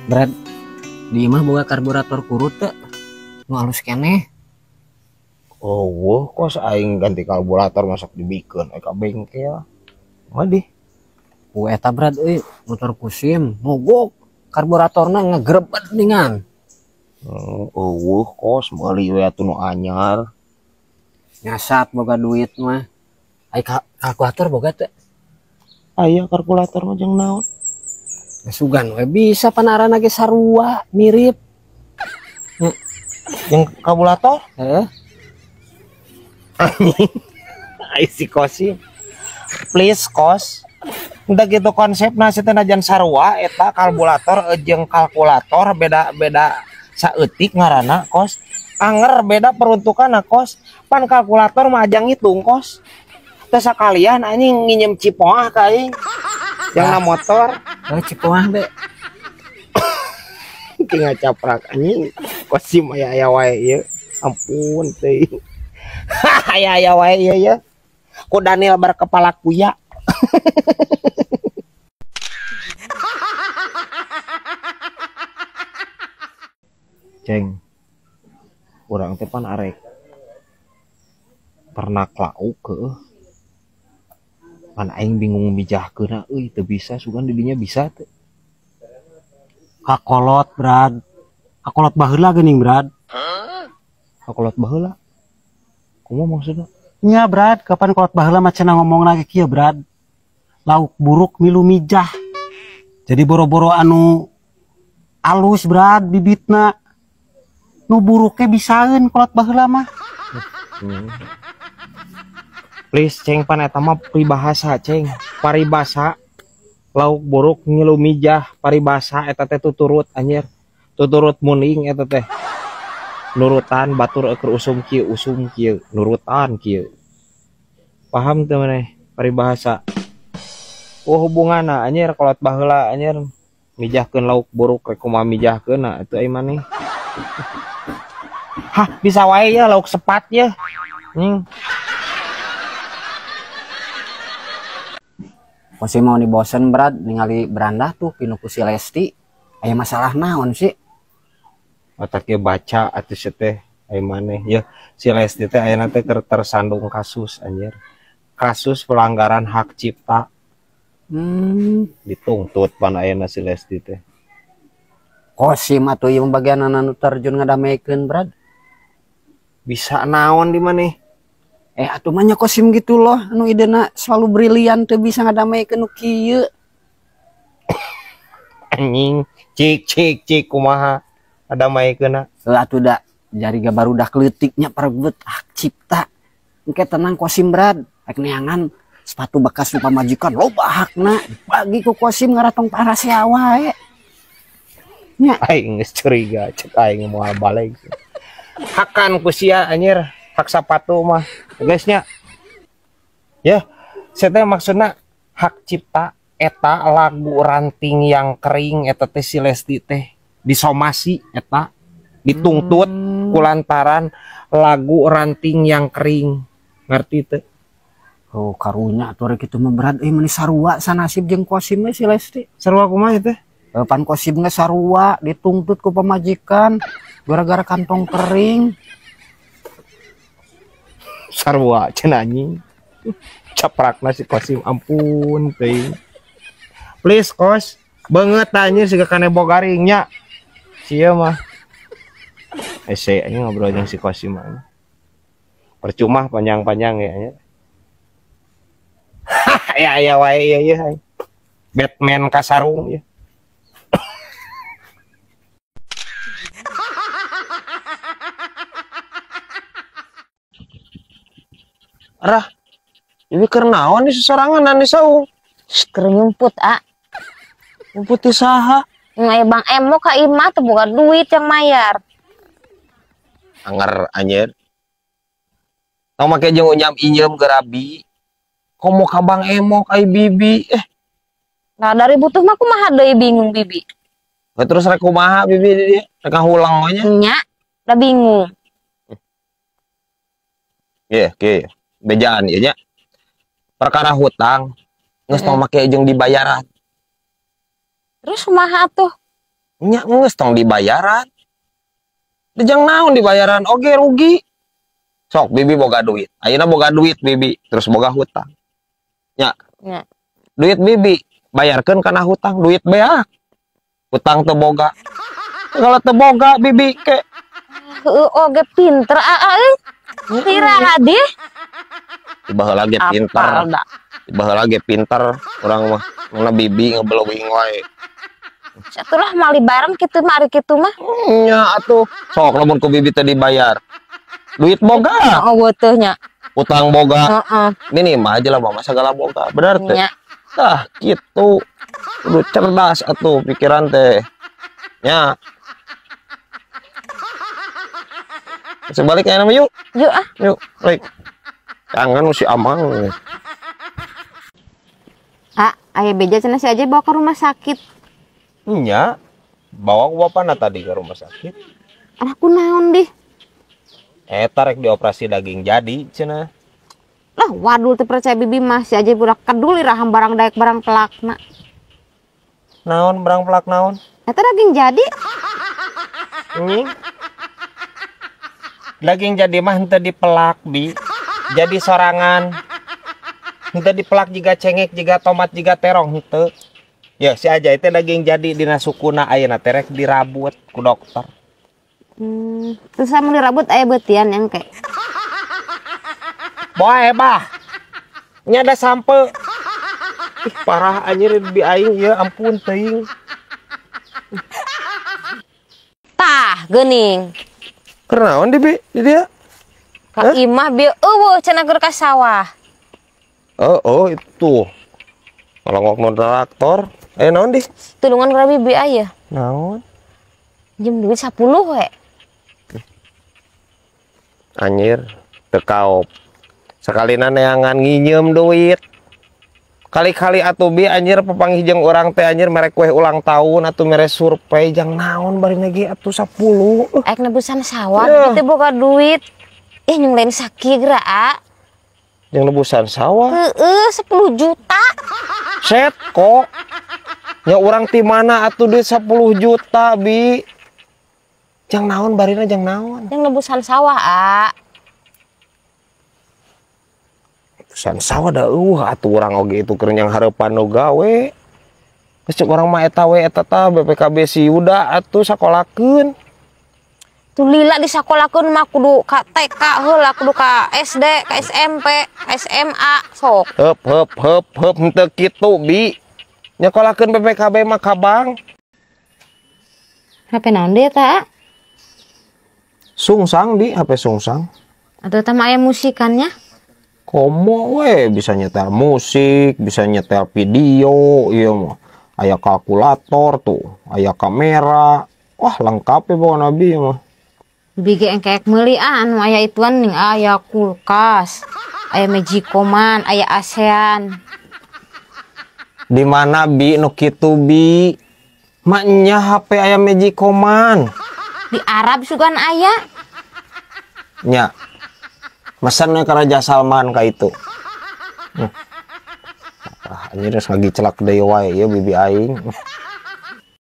Brad, di imah boga karburator kurut teu? Nu alus keneh. Oh, wah, kos aing ganti karburator masuk dibikeun ka bengkel. Wadih. Ku eta Brad euy, motor kusim mogok, karburatorna ngegrebet ningan. Eueuh kos meuli we atuh nu anyar. Nyasat boga duit mah. Ai kalkulator boga teu? Aya kalkulator mah jeung naon? Sugan we bisa panarana ge sarua mirip. Jeung kalkulator? Heeh. Ai si Kosim. Please kos. Udah gitu konsepna si teh najan sarua eta kalkulator jeung kalkulator beda-beda saeutik ngaranna kos. Anger beda peruntukanna kos. Pan kalkulator mah ajang ngitung kos. Teh sakalian anjing nginjem cipoah ka aing. Yang na motor. Oh, cipoah be. Ki ngacaprak anjing. Kosim aya-aya wae ieu. Ampun teuing. Aya-aya wae ieu ya. Ku Daniel berkepala kuya. Ceng, urang teh pan arek ternak lauk heueuh. Pan aing bingung mijahkeunna euy, teu bisa sugan didinya bisa teu. Kakolot, Brad. Kakolot baheula geuning, Brad. Kakolot baheula? Kumaha maksudna? Nya, Brad, kapan kolot baheula mah cenah ngomongna ge kieu, Brad. Lauk buruk milu mijah. Jadi boro-boro anu alus, Brad, bibitna. Nu buruknya bisaeun kolot baheula mah. Please ceng, pan eta mah peribahasa ceng. Paribasa lauk buruk ngilu mijah, paribasa eta teh tuturut anjir. Tuturut muning eta teh. Nurutan batur eukeur usum kieu, nurutan kieu. Paham teu maneh paribahasa? Oh hubunganna anjir kolot baheula anjir mijahkeun lauk buruk rek kumaha mijahkeunna atuh ai maneh. Hah, bisa wae ya lauk sepat ya. Masih mau dibosen Brad ningali berandah tuh pinu ku si Lesti. Aya masalah naon sih? Otaknya baca atuh si teh ai maneh ya. Si Lesti teh ayeuna teh tersandung kasus anjir. Kasus pelanggaran hak cipta. Dituntut pan ayeuna si Lesti teh. Kosim atuh ieu bagian anu terjun ngadamekeun Brad. Bisa naon di maneh? Atuh mah nya Kosim gitu loh, anu idena selalu brilian teu bisa ngadamekeun nu kieu. Anjing, cik cik cik kumaha ngadamekeunna? Heuh atuh da jari ga barudak leutiknya parebut hak cipta. Engke tenang Kosim Brad, rek neangan sepatu bekas nu pamajikan loba hakna bagi ku Kosim ngaratong parasea wae. Nya aing geus curiga cek aing moal balik. Hakan ku sia anjir, hak sepatu mah. Guys nya. Ya, saya teh maksudna hak cipta eta lagu ranting yang kering eta teh si Lesti teh disomasi eta dituntut kulantaran lagu ranting yang kering. Ngerti teh? Oh, karunya atuh rek kitu mah Brad euy meuni sarua sanasib jeung Kosim we si Lesti. Sarua kumaha teh? Pan Kosim ge sarua dituntut ku pamajikan gara-gara kantong kering. Sarua cenah anjing. Caprakna si Kosim ampun teuing. Please kos, beungeut anjir siga kanebo garingnya. Sia mah. Hese anjing ngobrol jeung si Kosim mah. Percuma panjang-panjang ya anjir. Ya ya wae ya ya. Batman kasarung ya. Arah, ini keur naon nih sesorangan di saung? Keur nyumput, ah. Nyumput di saha? Aya Bang Emo ka imah teu boga duit yang mayar. Anger anjir. Tong make jeung unyam injem gerabi. Komo ka Bang Emo ka Bibi. Nah, dari butuh mah kumaha deui bingung Bibi. Nah, terus rek kumaha Bibi di dieu? Rek ngahulang we nya? Nya, da bingung. Ye, oke. Bejaan ieu nya. Perkara hutang geus tong make jeung dibayaran. Terus kumaha atuh? Nya geus tong dibayaran. Dejang naon dibayaran oge rugi. Sok bibi boga duit. Ayeuna boga duit bibi, terus boga hutang. Nya. Nya. Duit bibi bayarkeun kana hutang, duit beak. Hutang teu boga. Kalau teu boga bibi ke Heeh oge pinter aa euy. Iraha dih. Baheula ge pinter. Baheula ge pinter urang mah. Mana bibi ngeblowing wae. Atulah mali bareng kitu mah ari kitu mah. Nya atuh. Sok lamun ku bibi teh dibayar. Duit boga. Oh teh nya. Utang boga. Heeh. Minimal aja lah mama segala boga. Bener teh. Nya. Tah kitu. Kudu cerdas atuh pikiran teh. Nya. Sebalik aja nama yuk. Yuk ah. Yuk, baik. Jangan si Amang. Ah, ayah beja cenah si Ajay bawa ke rumah sakit. Nya, bawa ku bapana tadi ke rumah sakit. Anakku naon dih? Eta rek dioperasi daging jadi cenah. Lah wadul teu percaya bibi mah si Ajay budak kedul iraham barang daek barang pelakna. Naon barang pelak naon? Eta daging jadi. Nying. Daging jadi mah henteu dipelak bi. Jadi sorangan. Henteu dipelak jiga cengek, jiga tomat, jiga terong henteu. Ya si Ajay teh daging jadi dina sukuna ayeuna teh rek dirabut ku dokter. Terus amun dirabut aya beutian yang ke. Boe bah. Nya da sampe. Ih parah anjir bi aing ieu ampun teuing. Tah geuning. Kenaon di bi di dia? Ka imah bi eueuh cenah keur ka sawah. Oh, itu. Ngalongok nu traktor. Naon di? Tulungan ka bibi aya. Naon? Jam duit 10 we. Anjir, teu kaop. Sakalina neangan nginyeum duit. Kali-kali atuh bi anjir papanggih jeung urang teh anjir mere kue ulang tahun atuh mere survei jang naon barina ge atuh 10. Aek nebusan sawah yeah. Teu boga duit. Ih nyung lain sakieu geura a. Jeung nebusan sawah? Heeh, 10 juta. Set kok. Nya urang ti mana atuh duit 10 juta bi. Jang naon barina jang naon? Jeung nebusan sawah a. Nebusan sawah da eueuh atuh urang oge itu keur nyang hareupan nu gawe. Geus ceuk urang mah eta we eta tah BPKB si Yuda atuh sakolakeun. Tuh lila disakolakeun mah kudu ka TK heula, kudu ka SD, ka SMP, ka SMA sok. Heup heup heup heup henteu kitu bi. Nyakolakeun BPKB mah ka bank. HP naon deui eta? Sungsang di HP sungsang. Atuh eta mah aya musikannya. Komo we bisa nyetel musik, bisa nyetel video, ieu mah. Aya kalkulator tuh, aya kamera. Wah, lengkap ya pokoknya bi mah. Bibi ge engkeek meuli ah anu aya ituan ning aya kulkas, aya magicom-an, aya ASEAN. Di mana bi nu kitu bi? Maknya HP aya magicom-an. Di Arab sugan aya. Nya. Mesennya ke Raja Salman ka itu. Ah, anjir geus ngagicelak deui wae ieu bibi aing.